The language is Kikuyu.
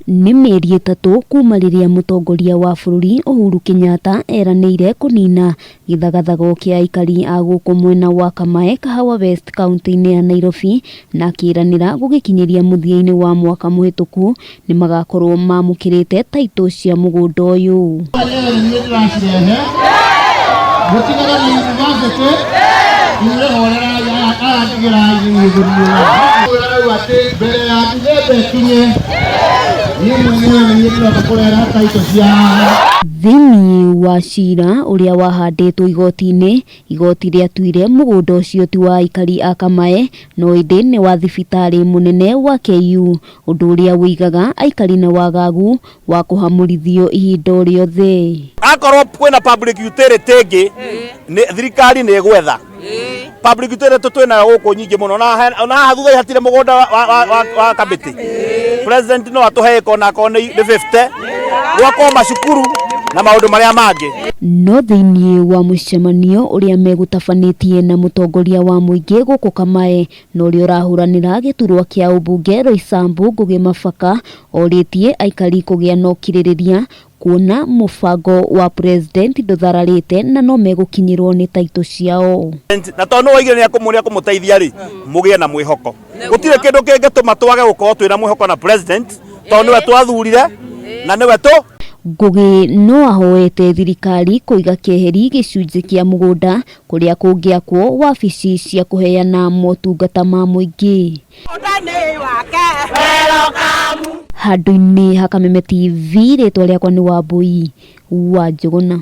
Nĩ mĩeri ĩtatũ kuma rĩrĩa mũtongoria wa bũrũri Uhuru Kenyatta eranĩire kũnina gĩthagathago kĩa aikari a gũkũ mwena wa Kamae, Kahawa West kauntĩ-inĩ ya Nairobi na akĩranĩra gũgĩkinyĩria mũthia-inĩ wa mwaka mũhĩtũku nĩmagakorwo mamũkĩrĩte taitũ cia mũgũnda ũyũ. Mũtigane na university inyuĩ horerai aya ndigĩrai rĩu atĩ mbere ya Dithemba ĩkinye niĩ mwenyewe nĩ niĩ ndĩroka kũrehera taitũ cia Thĩinĩ wa cira ũrĩa wahandĩtwo igoti-inĩ, igoti rĩatuire mũgũnda ũcio ti wa aikari a Kamae no ĩndĩ nĩ wa thibitarĩ mũnene wa KU, ũndũ ũrĩa ũigaga aikari na wagagu wa kũhamũrithio ihinda o rĩothe. Akorwo kwĩna public utility ĩngĩ thirikari nĩ ĩgwetha public utility twĩnayo gũkũ nyingĩ mũno na haha thutha hatirĩ mũgũnda wa kamĩtĩ. President no atũhe ĩka onakorwo nĩ 50 gwakwo macukuru na maũndũ marĩa mangĩ. No thĩinĩ wa mũcemanio ũrĩa megũtabanĩtie na mũtongoria wa mũingĩ gũkũ Kamae na ũrĩa ũrahũranĩra gĩturwa kĩa ũmbunge Roysambu Ngũgĩ Mabaka orĩtie aikari kũgĩa na ũkirĩrĩria kuona mũbango wa president ndũthararĩte na no megũkinyĩrwo nĩ taitũ ciao. Na tondũ nĩ waigire nĩ akũmũteithia rĩ, mũgĩe na mwĩhoko. Gũtirĩ kĩndũ kĩngĩtũma twage gũkorwo twĩna mwĩhoko na president tondũ nĩwe twathurire na nĩwe tũ Ngũgĩ no ahoete thirikari kũiga keheri gĩcunjĩ kĩa mũgũnda kũrĩa kũngĩakwo wabici cia kũheana motungata ma mũingĩ. Handũ-inĩ ha Kameme TV, rĩtwa rĩakwa nĩ Wambui wa Njũgũna.